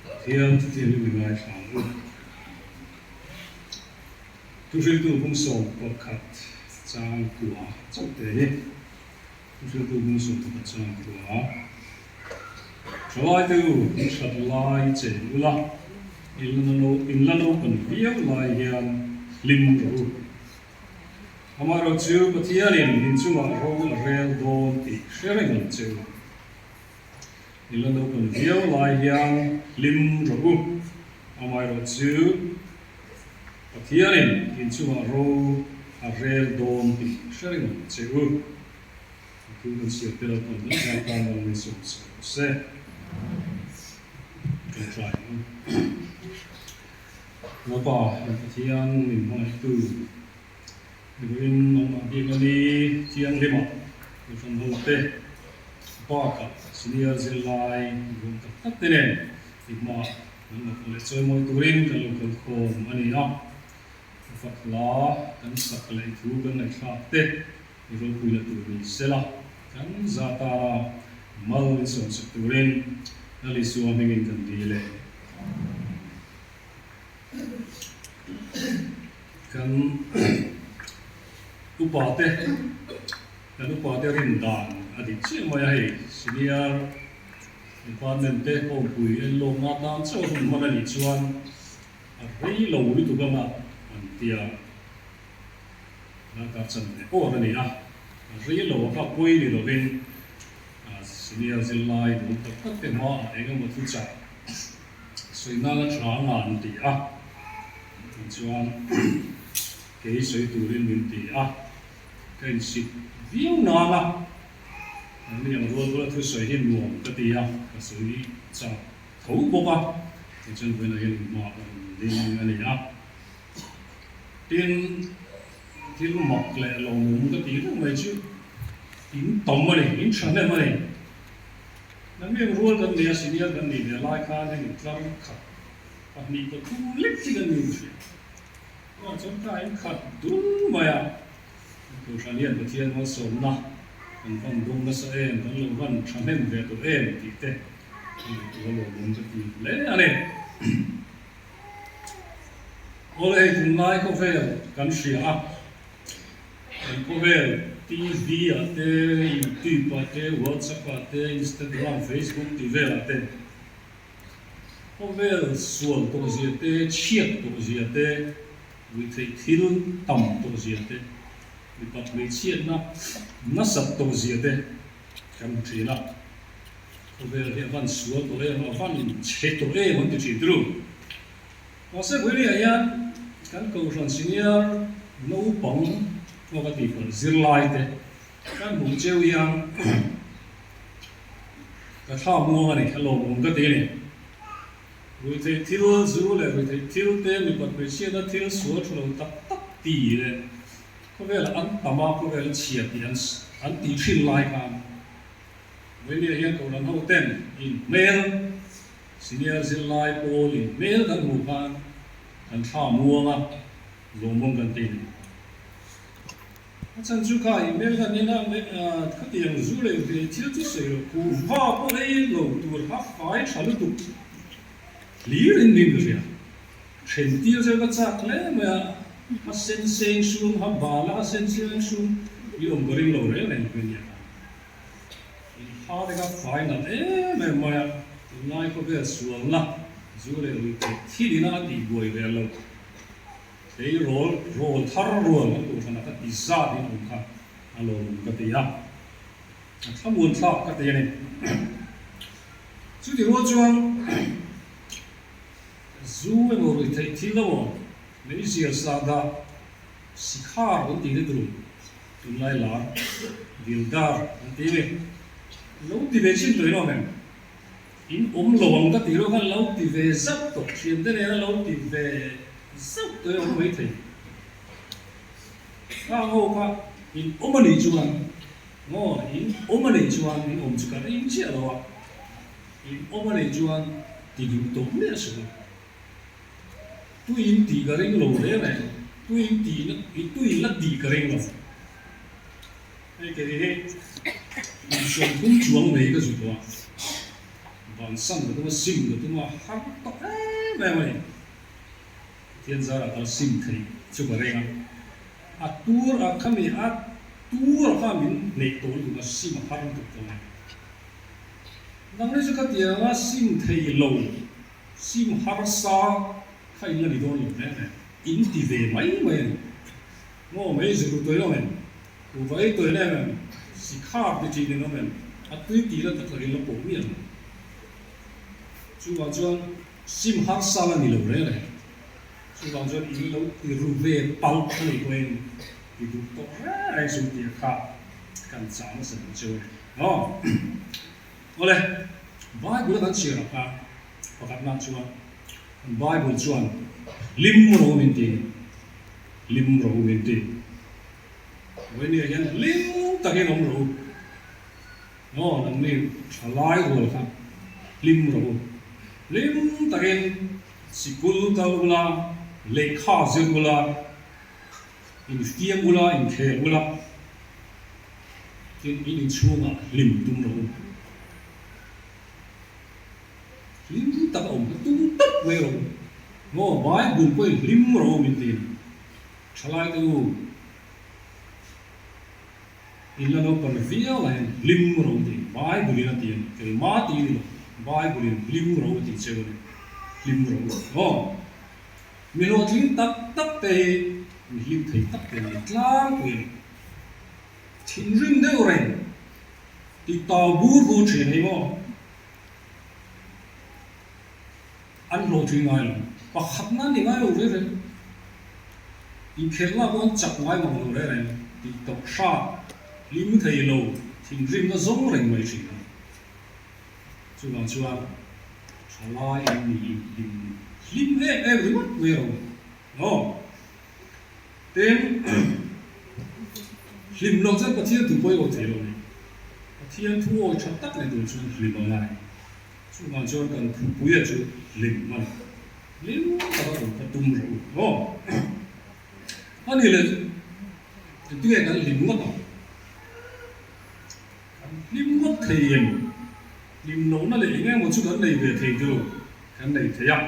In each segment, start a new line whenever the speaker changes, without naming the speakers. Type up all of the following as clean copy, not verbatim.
Pathian thutiang hi mi ngaithla ang u. Thuhriltu bung 11 chang kua chauh te hi. Thuhriltu bung 11 chang kua. Thalaite u, in hrat lai chen ula, in la naupan viau lai hian hlim rawh u. Amaherawhchu Pathianin in chungah ro a rel dawn tih hre reng ang che u. In la naupan viau lai hian hlim rawh u. Amaherawhchu Pathianin in chungah ro a rel dawn tih hre reng ang che u. A thu kan chhiar tel pawn kan zai tan lo min sawm sak rawh se. Ṭawngṭai ang. Lalpa, kan Pathian min hmangaihtu, Mibuin nangmah bik a ni thianghlimah Kohhran ho te bakah senior zirlai nuam tak tak te nen i hmaah kan lo kal leh chawimawi turin kan lo kal khawm a ni a. Ka fak hla kan sak leh i thu kan ngaihthlak te i ropuina tur ni sela kan za tana mal min sawmsak turin Lal Isua hmingin kan dil e. Kan upa te kan upa te rin dan a dik chiah mai a hei senior department te kawngpui en lawk nga tan chauh a hun hman a nih chuan a rei lo lutuk anga an tia darkar chan ve awr a ni a a rei lo a kha pawi ni lovin senior zirlai dun tak tak te hmaah eng emaw thu chah Sawi nana tha anga an ti a, tichuan kei sawi turin min ti a, ka insit viau nana mi ang rual bula thusawi hi nuam ka ti a, ka sawi chak tho bawk a, tichuan vawiinah hian inhma ka rawn ding a ni a. Tin, thil mak leh lawmawm ka tih deuh mai chu in tam a ni, in thahnem a ni. Namiang rual kan nia, senior kan nih ve lai khan hemi tlar khat pahnih pathum lek hi kan ni hria. Tunah chuan ka in khat dul mai a, kan Kohhran hian Pathian malsawmna kan van dawng nasa em, kan lo van thahnem ve tawh em tih te ka ngaihtuah lawmawm ka ti hle a ni. Awle hei tunlai khawvel kan hria a. Kan khawvel TV ah te, YouTube ah te, WhatsApp ah te, Instagram, Facebook tih velah te khawvel sual tawh zia te, chhiat tawh zia te, ruihtheih thil tam tawh zia te, mipat hmeichhiatna nasat tawh zia te kan hmu thin a. Khawvel hi a van sual tawh em, a van chhe tawh em an ti thin turu. Mahse Buiria hian kan Kohhran senior naupang pawh ka tih palh zirlai te kan hmuh cheu hian ka thla muang a ni, a lawmawm ka ti a ni. Ruihtheih thil zu leh ruihtheih thil te mipat hmeichhiatna thil sual thu lo tak tak ti leh khawvela an tam a, khawvela chhia tih an tih thin lai khan Buiria hian Kohhran ho ten inhmel Senior zirlai pawl in hmel kan hmuh khan kan thla muang a, lawmawm kan ti ni. A chhan chu kha i hmel khan ina khatiang zu leh ve thil chu sawi loh kuhva pawh ei lo tur kha fai tha lutuk hlir in rin ka hria. Then tir chu ka chak hle mai a, a sen seng sum, a bal a sen seng sum i awm ka ring lo reng reng mai nia. Inha te kha fai nalh em em mai a, tunlai khawvel sualna zu leh ruihtheih thil ina a tih buai ve lo. Tleirawl rawl thar rual kan tur hranah kha ti zat in awm kha a lawmawm ka ti a, a thlamuan thlak ka ti a ni. Chuti rual chuan zu emaw ruihtheih thil emaw meizial sahdah sikhar kan tih te tur Tunlai lar dildar an ti ni. Lo ti ve chin tawh in awm em? In awm lo ang ka tih loh khan lo ti ve zauh tawh, thian te nena lo ti ve zauh tawh i awm maithei. Khang ho kha in awm a nih chuan maw in awm a nih chuan in awm chu ka ring chiah lo a, in awm a nih chuan ti duh tawh miah suh u. Tuiin tih ka ring lo reng reng, tuiin tih na, tuiin la tih ka ring lo. Hei kei hi kum 30 chuang mai ka zu tawh a, vansan ka tum a, sim ka tum a, har tawh em em a ni. Pathian zarah ka la sim thei chu ka reng a, a tur a khami a tur a kha min hneih tawh lutuk a, sim a har lutuk tawh mai. Nangni chu ka tiang a sim thei lo, sim harsa kha in la ni dawn lo reng reng, in ti ve mai mai a ni. Maw mei zu ru tawih lo em? Kuhva ei tawih em em? Sikhar ti thin in awm em? A tui tih la tak tak in la pawh miah lo. Chuvang chuan sim harsa la ni lo reng reng. Chuvang chuan in lo ti ru ve palh a nih pawhin ti duh tawh reng reng sum tih kha kan chah nasa duh cheu a ni. Aw. Awle, Bible a kan chhiar ang kha pakhatna chuan Bible chuan hlim ro min ti a ni. Hlim ro min ti. Vawinia hian hlim takin awm ro. Aw, nangni thalai rual kha hlim ro. Hlim takin sikul kal ula, lehkha zir ula, infiam ula, inkhel ula, tin in inchhungah hlim tum ro. Hlim tak a awm kha tum tawp mai ro. Maw Bible pawhin hlim ro min ti a ni. Thalai te u, in la naupang viau ah hian hlim ro ti Bible in a ti a ni. Keimah ti ni lo, Bible in hlim ro a ti cheu a ni. Hlim ro. Maw mi hlawhtling tak tak te hi mi hlim thei tak te an ni tlangpui a ni. Thinrim deuh reng ti tau bur bur thin hei maw. An hlawhtling ngai lo. Pakhatna ni ngai lo reng reng. Inkhelhna pawh an chak ngai mang lo reng reng tih tawh hrat hlim thei lo thinrimna zawng reng mai thin a. Chuvang chuan thalai an ni hlim hlim em em ringawt mai ro. Aw. Tin, hlim loh chuan Pathian thu pawh i awi thei lo ni. Pathian thu awi tha tak ni tur chuan hlim a ngai. Chuvang chuan kan thupuia chu hlim a ni. Hlim taka awm kha tum rawh u aw. A nih leh engtinge kan hlim ngawt ang? Kan hlim ngawt thei em? Hlim lohna leh eng emaw chu kan nei ve thei tilo, kan nei thei a.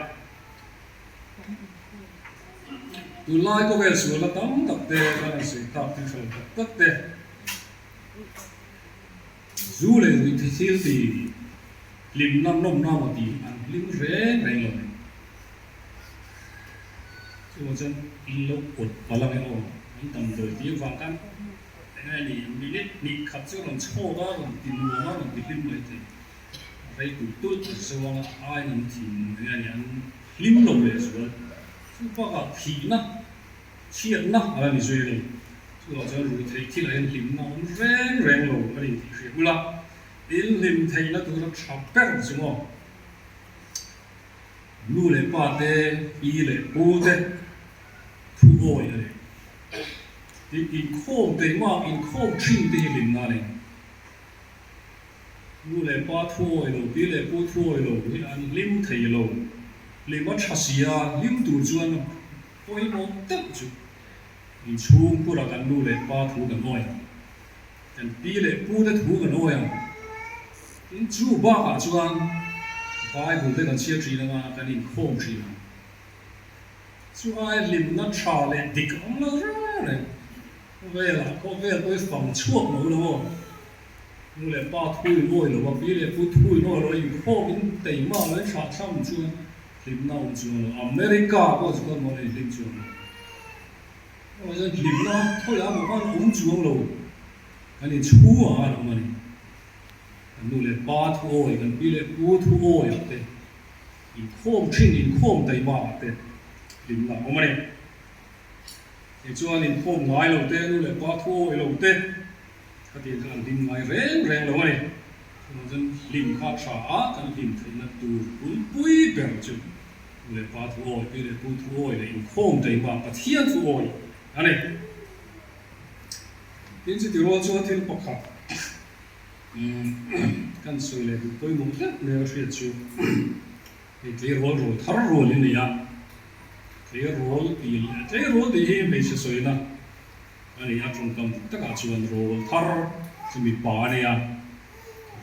Tunlai khawvel sualna tam tak te kan han sawi tak thil hrelo tak tak te, zu leh ruihtheih thil ti hlimna nawmna maw tih an hlim reng reng lo mai. Chuvang chuan in lo awt palh ang e aw, an damdawi tih avang khan eng nge ni minute hnih khat chu rawn chhawk a, rawn ti nuam a, rawn ti hlim mai thei. Rei tulh tulh an zawng a, aiin an thin eng nge ni an hlim lo leh zual. Chu bakah thihna, chhiatna a la ni zui a ni. Chuvang chuan ruihtheih thilah hian hlimna a awm reng reng lo a ni tih hria ula, in hlim theihna tura tha ber chu maw? Nu leh pa te, pi leh pu te thu awi a ni. Tin, inkhawm teimah inkhawm thin te hi hlimna a ni. Nu leh pa thu awi lo, pi leh pu thu awi lo hi an hlim thei lo. Hlim a tha si a, hlim tur chuan pawimawh deuh chu inchhung pura kan nu leh pa thu kan awi ang, kan pi leh pu te thu kan awi ang. Tin, chu bakah chuan Bible te kan chhiar thin anga kan inkhawm thin ang. Chu ai hlimna tha leh dik a awm lo reng reng. Khawvelah khawvel pawh hi fang chhuak lo lo aw. Nu leh pa thu in awi lo a, pi leh pu thu in awi lo a, inkhawm in teimah lo in thlah thlam chuan hlimna awm chuang lo. America pawh chu khan mawle in hlim chuang lo. Aw chuan hlimna khawiah emaw khan awm chuang lo. Kan inchhung ah khan awm a ni. Kan nu leh pa thu awi, kan pi leh pu thu awi ah te, inkhawm thin inkhawm teimah ah te hlimna awm a ni. Tichuan inkhawm ngai lo te, nu leh pa thu awi lo te, khatiang kha an hlim ngai reng reng lo a ni. Chuvang chuan hlim kha tha a, kan hlim theihna tur bulpui ber chu nu leh pa thu awi, pi leh pu thu awi leh inkhawm teima Pathian thu awi a ni. Tin, chuti rual chuan thil pakhat kan sawi leh duh pawimawh deuh mai a hriat chu hei tleirawl rawl thar rual in nei a, tleirawl tih leh tleirawl tih hi hmeichhe sawina. A ni a, tawngkam dik takah chuan rawl thar chu mipa a nia,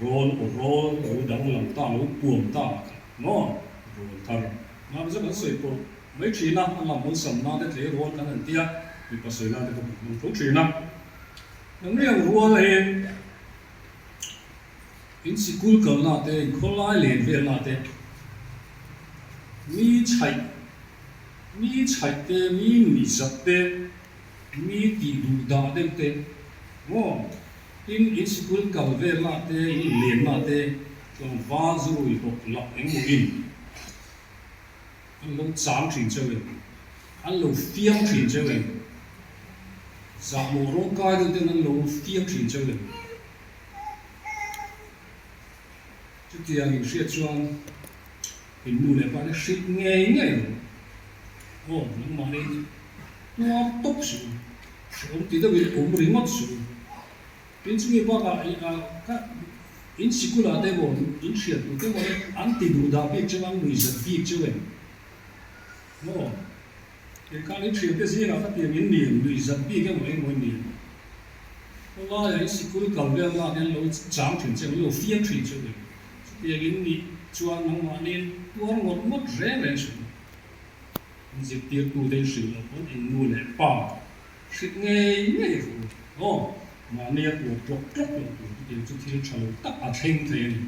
rawl aw rawl lo danglam ta, lo puam ta kha maw rawl thar. Mahni chu kan sawi pawh mai thin a, a lam awlsam nan te tlei rawl kan han tia, mipa sawi nan te pawh kan hmang tho thin a. Nangni ang rual hi in sikul kalna te, in khawlai len velna te mi chhaih, mi chhaih te, mi nuihzat te, Mi tih duh dah deuh te maw? Tin, in sikul kal vel lah te, in inlem lah te tlangval zurui bawk lak engmaw in an lo chang thin cheu em? An lo fiam thin cheu em? Zahmawh rawngkai deuh ten an lo fiam thin cheu em? Chutiang in hriat chuan in nu leh pa te hrilh ngei ngei rawh. Aw, nangmahni tuar tawp suh u, hrehawm ti deuhin awm ringawt suh u. Tin, chumi bakah ka in sikulah te emaw, in hriat duh te emaw te an ti duh dah bik cheu, an nuihzat bik cheu em? Maw? Engkhan in thiante zingah ka tiang in ni em? Nuihzat bik emaw engmaw in ni em? Khawlaiah in sikul kal vel lak hian lo chang thin che, lo fiam thin che u. Chutiang in nih chuan nangmahni tuar ngawt ngawt reng reng suh. In zirtirtu te in hrilh loh pawn in nu leh pa hrilh ngei ngei rawh u. Aw, mahni a tuar tlawk tlawk loh tur chutiang chu thil tha lo tak a thleng thei a ni.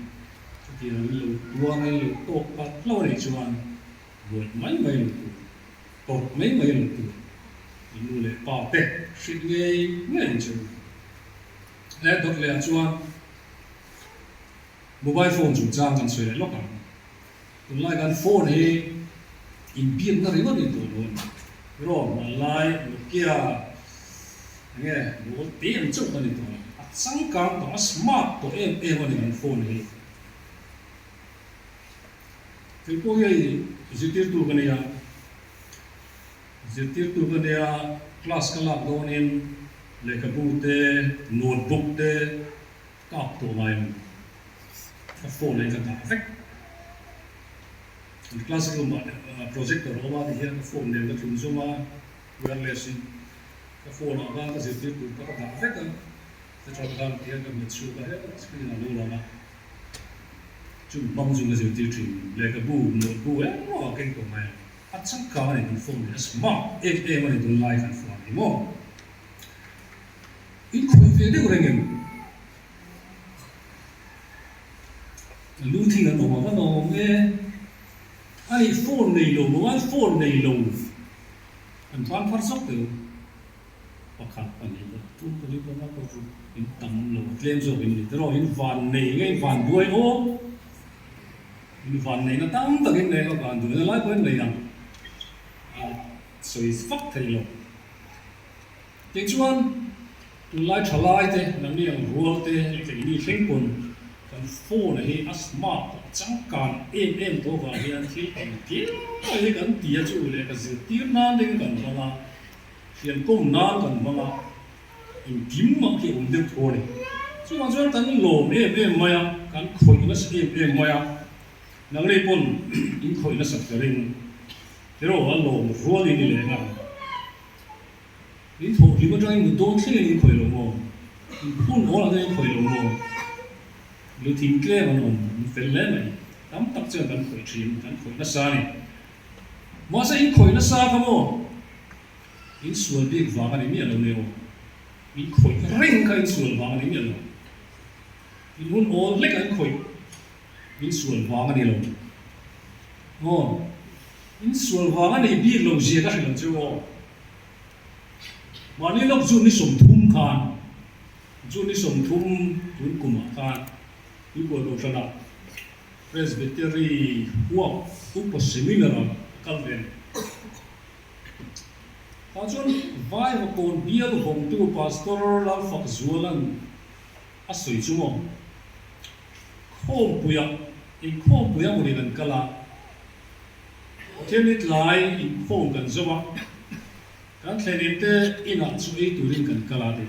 Chutiang in lo tuar a, in lo tawk palh hlauh a nih chuan buaih mai mai lo tur, tawrh mai mai lo tur i nu leh pa te hrilh ngei ngei ang che u. He dawt leh ah chuan mobile phone chungchang kan sawi leh lawk ang. Tunlai kan phone hi inbiakna ringawt in tawh lo a ni. Erawh hmanlai Nokia enge mawl te ang chauh ka ni tawh lo. A changkang tawh a smart tawh em em a ni kan phone hi. Kei pawh hi hei zirtirtu ka nia, zirtirtu ka nia class ka lak dawnin lehkhabu te notebook te kap tawh ngai lo, ka phone ah ka dah vek. Kan classroom ah projector a awm a tihian ka phone nen ka thlun zawm a wireless in ka phone ah khan ka zirtirtu kha ka dah vek a, chutah khan tihian ka hmet chhuak a he screen ah lo lang a. Chung hmang chu ka zirtir thin. Lehkhabu, notebook engmah a keng tawh ngai lo. A changkang a ni tun phone hi, a smart em em a ni tunlai kan phone hi maw. In khawih ve deuh reng em? Lu thing an awm a va nawm e. A nih phone nei lo, mobile phone nei lo an tan phar zawk teh u. Pakhat pahnih pathum pali panga paruk in tam lo a tlem zawk in ni tiraw in van nei nge in van buai awm in van neihna tam tak in nei a van duhna lai pawh in nei ang a sawi fak thei lo tichuan tunlai tha lai te nangni ang rual te keini thleng pawn kan phone hi a smart tawh a changkan em em tawh avang hian thil engkim mai hi kan ti a chu leh ka zirtir nan ding kan hmang a. Hriamkawm nan kan hmang a, engkim mah khi a awm deuh tho a ni. Chuvang chuan kan lawm em em mai a, kan khawih nasa em em mai a, nangni pawn in khawih nasat ka ring. Erawh a lawm rual in i leh nghal. In thawh hlim atangin mut dawn thlengin in khawih lo maw? In phun awl ah te in khawih lo maw? Lu thing tlem an awm, an fel hle mai. Tam tak chuan kan khawih thin, kan khawih nasa a ni. Mahse in khawih nasa kha maw? In sual bik vang a ni miah lo nia aw. In khawih reng kha in sual vang a ni miah lo. In hun awl hlek a in khawih in sual vang a ni lo. Aw, in sual vang a nih bik lo zia ka hrilh ang che u aw. Mahni lawk June ni 30 khan, June ni 30 tun kumah khan Tuikual Kohhranah Presbytery huap upa seminar a kal ve a ni. Tah chuan Vaivakawn bial vawngtu Pastor Lalfakzuala'n a sawi chu maw, Khawmpuia, inkhawmpuia mawni kan kal a, Pathian ni tlai inkhawm kan zo a, kan thlenin te inah chu ei turin kan kal a ti.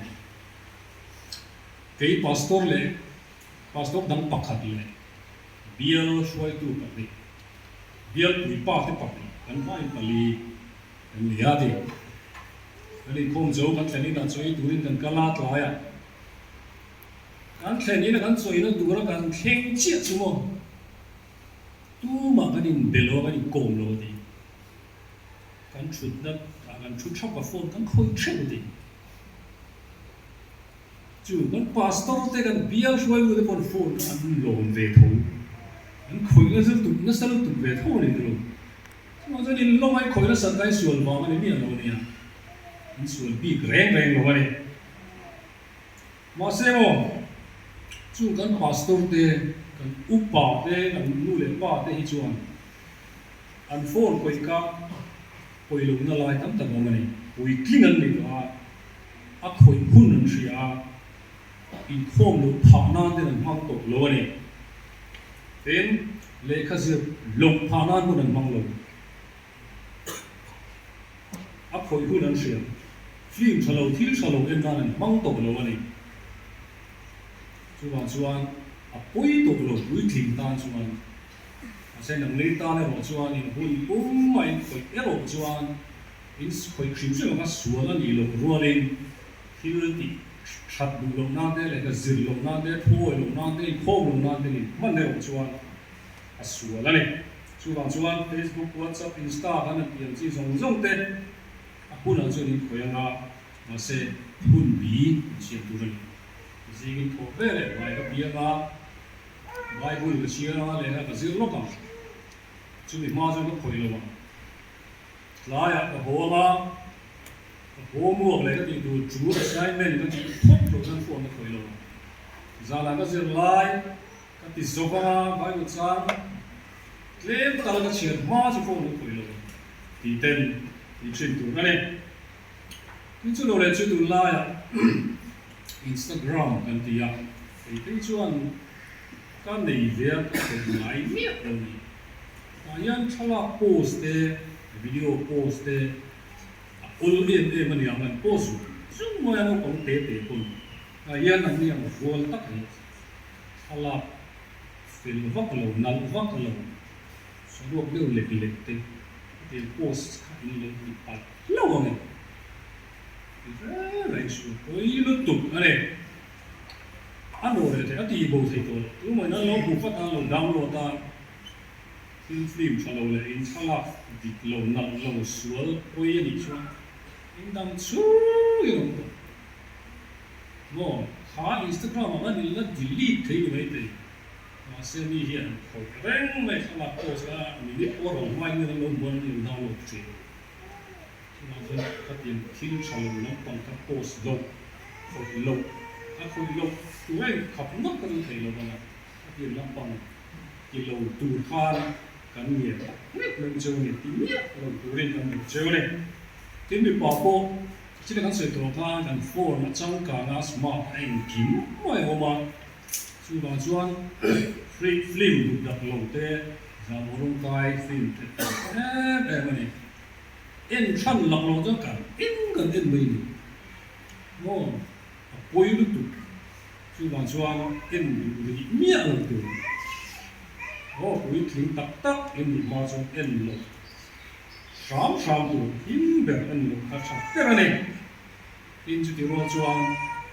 Kei Pastor leh Pastor dang pakhat leh bial hruaitu pahnih, bial puipa te pahnih kan hmain pali kan ni a ti. Kan inkhawm zo, kan thlen inah chawi turin kan kal a, tlaiah kan thlen ina kan chawina tura kan thleng chiah chu maw tumah kan inbe lo a, kan inkawm lo a ti. Kan thutna ah kan thu thap a, phone kan khawih theuh a ti. Chu kan pastor te kan bial hruaitu te paw'n phone kha an lawm ve tho, an khawih nasa lutuk nasa lutuk ve tho a ni tilo. Chuvang chuan in lawng a i khawih nasat kha i sual vang a ni miah lo a nia, an sual bik reng reng lo a ni. Mahse maw, chu kan pastor te, kan upa te, kan nu leh pa te hi chuan an phone khawih kha pawi lohna lai tam tak a awm a ni. Puitling an ni tawh a, a khawih hun an hria a, inkhawm loh phah nan ten an hmang tawh lo a ni. Tin, lehkha zir loh phah nan hun an hmang lo. A khawih hun an hria. Film tha lo, thil tha lo en nan an hmang tawh lo a ni. Chuvang chuan a pawi tawh lo puitling tan chuan. Mahse nangni tan erawh chuan in hun pum a in khawih erawh chuan in khawih hrim hrim anga sual a nih loh rualin thil tih that duh loh nan te leh ka zir loh nan te, thawi loh nan te, inkhawm loh nan te nin hman erawh chuan a sual a ni. Chuvang chuan Facebook, WhatsApp, Insta kan han tih ang chi zawng zawng te a hunah chuan in khawih anga mahse hun bi in siam tur a ni. Zingin thawh ve leh hmai ka piang a. Bible ka chhiar anga lehkha ka zir lawk ang. Chumi hma chuan ka khawih lo ang. Tlaiah ka haw anga, ka homework leh ka tih tur chu assignment ka tih phawt loh chuan phone ka khawih lo ang. Zanah ka zir lai ka ti zawk anga Bible chang tlem tal ka chhiar hma chu phone ka khawih lo ang tih ten tih thin tur a ni. Tin chu lo leh chu tunlaiah Instagram kan ti a, kei phei chuan ka nei ve a ka khawih ngai miah lo ni. Tah hian thlalak post te, video post te a awl em em a niang an post zung zung mai a naupang te te pawn. Tah hian an ni ang rual tak hi thlalak fel vak lo, nalh vak lo, saruak deuh lek lek te hetiang post kha in lo ti palh hlauh ang e. Ti reng reng suh pawi lutuk a ni. A nawh leh theih a ti bo thei tawh lo. Tumah in an lo hmu vat a, an lo download a, thil film tha lo leh in thlalak dik lo, nalh lo, sual pawi a nih chuan in dam chhungin awm tawh. Maw? Kha Instagram ah khan in la delete thei ni maithei. Mahse mi hian an khawih reng mai thlalak post a, minute pawh a rawn hmain an lo hmu a, an lo download thin. Chuvang chuan khatiang thil tha lo lampang kha post loh, khawih loh, a khawih loh tur a inkhap ngawt ka chu thei lo vang a, khatiang lampang ti lo tur khan kan ngen tak mek mai cheu a ni, ti miah lo turin kan duh cheu a ni. Tin mipa pawh chile kan sawi tawh khan kan phone a changkang a, smart a engkim mai a awm a, Chuvang chuan film duh dak lo te, zahmawh rawngkai film te pawh em em a ni. En hran lak lo chuan kan en kan en mai a ni. Maw a pawi lutuk. Chuvang chuan en duh rih miah lo tur. Aw puitling tak tak en nih hma chuan en lo hram hram tur him ber en loh kha tha ber a ni. Tin chuti rual chuan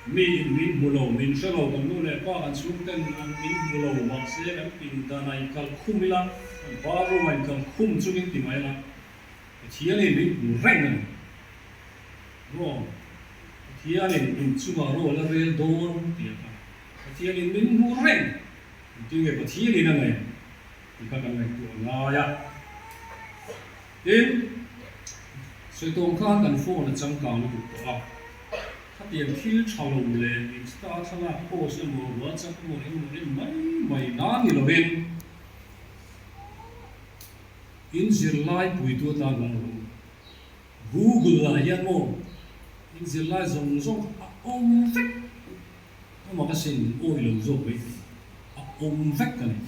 mi in min hmu lo, min hre lo, kan nu leh pa kan chhungten an min hmu lo, mahse kan pindan a inkal khum ila, kan bathroom a inkal khum chungin ti mai ila, Pathianin min hmu reng a ni. Maw? Pathianin in chungah rawl a rel dawn tih a kha. Pathianin min hmu reng, engtin nge Pathianin a ngaih ang tih kha kan ngaihtuah a ngai a. Tin, sawi tawng khan kan phone a changkang lutuk tawh a, khatiang thil tha lo leh Insta thlalak post emaw WhatsApp emaw engemaw en mai mai nan ni lovin in zirlai puitu atan hmang rawh u. Google ah hian maw in zirlai zawng zawng kha a awm vek a mak asin min awih lo zawk mai thei a awm vek a ni.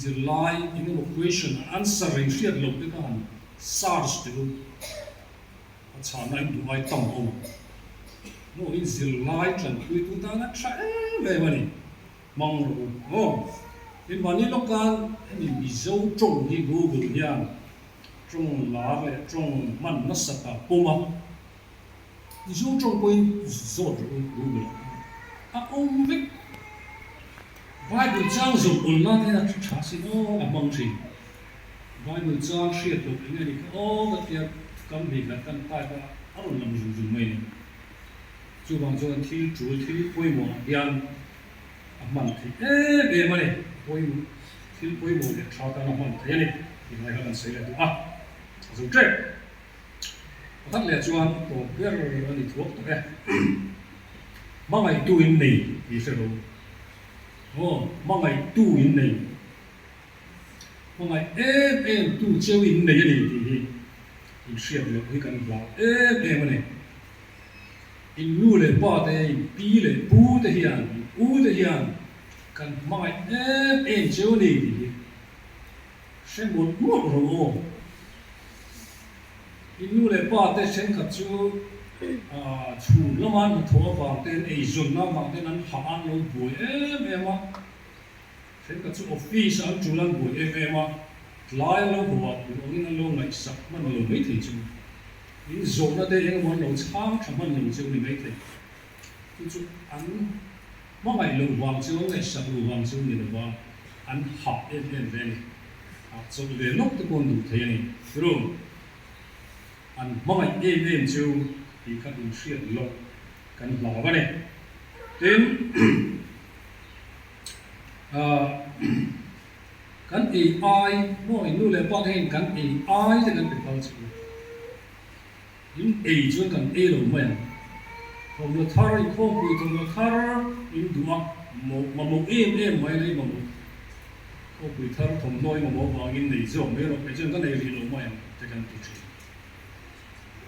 Zirlai eng emaw question a answer in hriat loh te kha han search teh u, a chhahna in duh ai tam a awm ang. Maw in zirlai tlanpui tu tan a tha em em a ni, hmang rawh u maw. Tin mahni lawk khan hemi Mizo tawng hi Google hian tawng lar leh tawng hman nasa ta pawm a. Mizo tawng pawhin zawt rawh u Google ah a awm vek. Bible chang zawh awlh nan hian a tha sin aw a hmang thin. Bible chang hriat loh eng nge ni kha aw ka tia kam hnih khat kan type a a rawn lang zung zung mai ni. Chuvang chuan thil tul thil pawimawh ah hian a hman theih em em a ni. Pawimawh thil pawimawh leh tha tan a hman theih a ni tih lai kha kan sawi leh duh a. A zo tep. Pakhat leh chuan tawp ber a ni thuak tawh e. Hmangaihtu in nei tih hre lo. Aw, hmangaihtu in nei. Hmangaih em em tu cheu in nei a ni tih hi inhriat loh hi kan hlau em em a ni. In nu leh pa te, in pi leh pu te hian, in u te hian kan hmangaih em em cheu a ni tih hi hre mawlh mawlh rawh aw. In nu leh pa te thenkhat chu chhun lama hnathawh avang ten, eizawnna avang ten an hah an lo buai em em a. Thenkhat chu office ah an tul an buai em em a, tlai an lo haw ah tur angin an lo ngaihsak hman lo maithei chu. In zawhna te eng emaw an lo chhang tha hman lo cheu ni maithei. Chu chu an hmangaih loh vang cheu, an ngaihsak loh vang cheu ni lova an hah em em ve a ni. Hah chawlh ve lawk te pawh an duh thei a ni. Ru, an hmangaih em em cheu tih kha inhriat loh kan hlau a ni. Tin, Kan ei ai maw in nu leh pa te hian kan ei ai te kan pe phal chu in ei chuan kan ei lo mai ang. Thawmhnaw thar inkhawmpui thawmhnaw thar in duh a mamawh em em mai la i mamawh khawmpui thar thawmhnaw i mamawh vangin nei zawk mai rawh kei chuan ka nei rih lo mai ang te kan ti thin.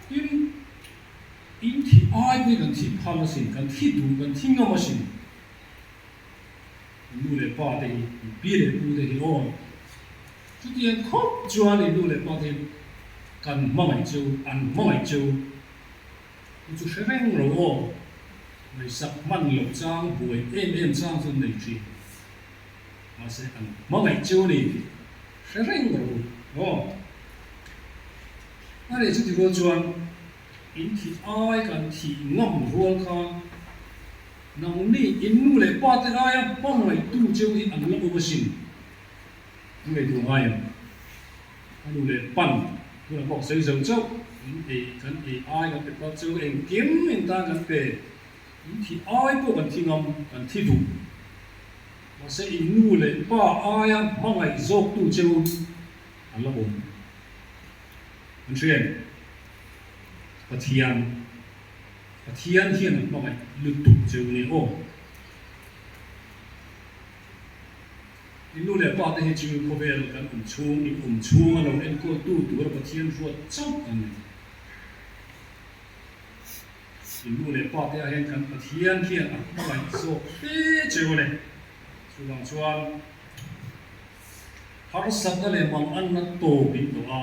Tin, in thih ai pawhin kan thih phal asin, kan thi duh kan thi ngam asin. I nu leh pa te hi, i pi leh pu te hi aw. Chutiang khawp chuan i nu leh pa te hi kan hmangaih chu, an hmangaih chu, chu chu hre reng lo aw. Ngaihsak hman loh chang, buai em em chang chu an nei thin. Mahse an hmangaih chu a ni tih hre reng lo aw. A nih chuti rual chuan in thih ai kan thih ngam rual khan Nangni in nu leh pa te aia hmangaihtu cheu hi an la awm asin. An ngaihtuah ngai em? A nu leh pan tunah pawh sawi zo chauh, in ei kan ei ai kan pe phal cheu, engkim in tan kan pe, in thi ai pawh kan thi ngam, kan thi duh. Mahse in nu leh pa aia hmangaih zawktu cheu an la awm. An hria em? Pathian. Pathian hian a hmangaih lutuk cheu ni aw. I nu leh pa te hi chu khawvel kan awm chhung, in awm chhung a lo enkawl tu tura Pathian ruat chauh an ni. I nu leh pa te ah hian kan Pathian hian a hmangaih zawk hle cheu a ni. Chuvang chuan harsatna leh manganna tawp in tawh a.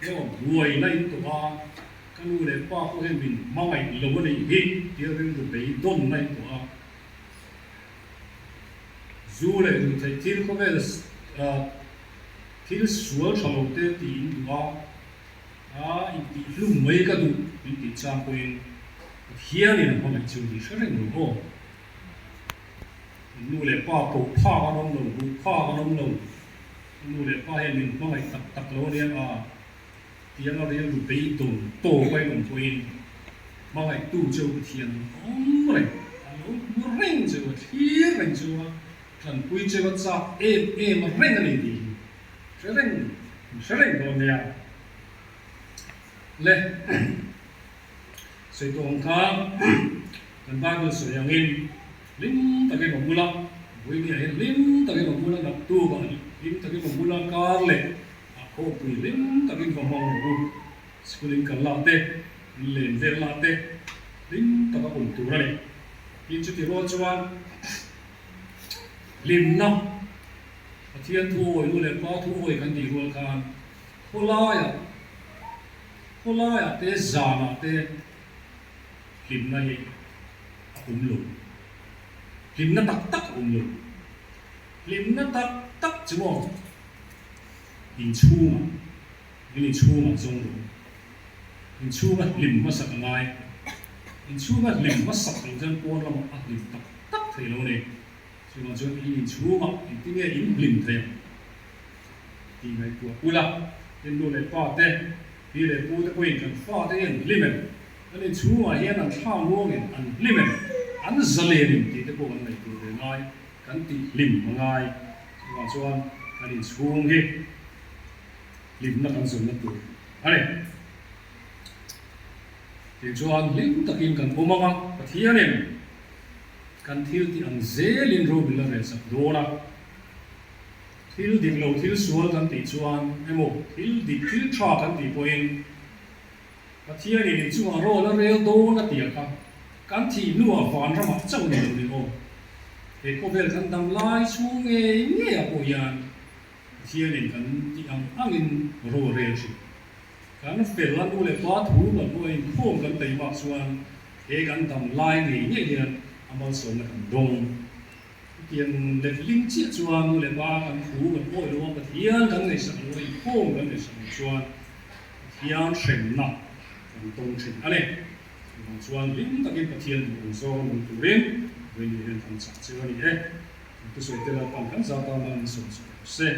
Aw, buaina in tawh a, ka nu leh pa pawh hian min hmangaih lo a nih hi tia rilru beidawnna in tawh a. Zu leh ruihtheih thil khawvel thil sual tha lo te tih in duh a, a intihhlum mai ka duh min tih chang pawhin Pathianin a hmangaih chu tih hre reng lo aw. Nu leh pa koh phak an awm lo, duh phak an awm lo. Ka nu leh pa hian min hmangaih tak tak lo ania a tiang a rilru beidawn tawp a inawm pawhin hmangaihtu cheu Pathian a awm reng, a lo hmu reng cheu, a thlir reng cheu a, tanpui cheu a chak em em reng a ni tih hi hre reng, min hre reng dawn nia. Le, sawi tawh ang kha kan Bible sawi angin Hlim takin awm ula, Vawinia hian hlim takin awm ula, naktuk ah hlim takin awm ula, kar leh ah khawpui hlim takin va hmang rawh u. School in kal lah te, in len vel lah te hlim taka awm tur a ni. Tin chuti rual chuan hlimna, Pathian thu awi nu leh Pa thu awi kan tih rual khan khawlaiah, khawlaiah te zanah te hlimna hi a awm lo. Hlimna tak tak a awm lo. Hlimna tak tak chu maw inchhungah, in inchhungah zawng rawh. Inchhunga hlim hmasak a ngai. Inchhunga hlim hmasak loh chuan pawn lamah a hlim tak tak thei lo a ni. Chuvang chuan in inchhungah engtinge in hlim thei ang tih ngaihtuah ula, tin nu leh pa te, pi leh pu te pawhin kan fa te hi an hlim em? Kan inchhungah hian an thla muangin an hlim em? An zalen em tih te pawh kan ngaihtuah ve ngai, kan tih hlim a ngai. Chuvang chuan kan inchhung hi hlimna kan zawnna tur a ni. Tichuan hlim takin kan awm ang a, Pathianin kan thil tih ang zelin ro min la relsak dawn a. Thil dik lo thil sual kan tih chuan emaw thil dik thil tha kan tih pawhin Pathianin inchungah ro la rel dawn a tia kha kan thih hnuah vanramah chauh ni lo ni aw. He khawvel kan dam lai chhung ngei ngeiah pawh hian Pathianin kan tih ang angin ro a rel thin. Kan fel a nu leh pa thu kan hmuh a inkhawm kan teimak chuan he kan dam lai ngei ngei hian a malsawmna kan dawng. Chutiang letling chiah chuan nu leh pa kan thu kan awih lo a, Pathian kan ngaihsak lo a, inkhawm kan ngaihsak lo chuan Pathian hremna kan tawng thin a ni. Chuvang chuan hlim takin Pathian duh ang zawng a nung turin Vawini hian kan chah cheu a ni e. Kan thusawi te Lalpan kan zat a, mal min sawm chhuah rawh se.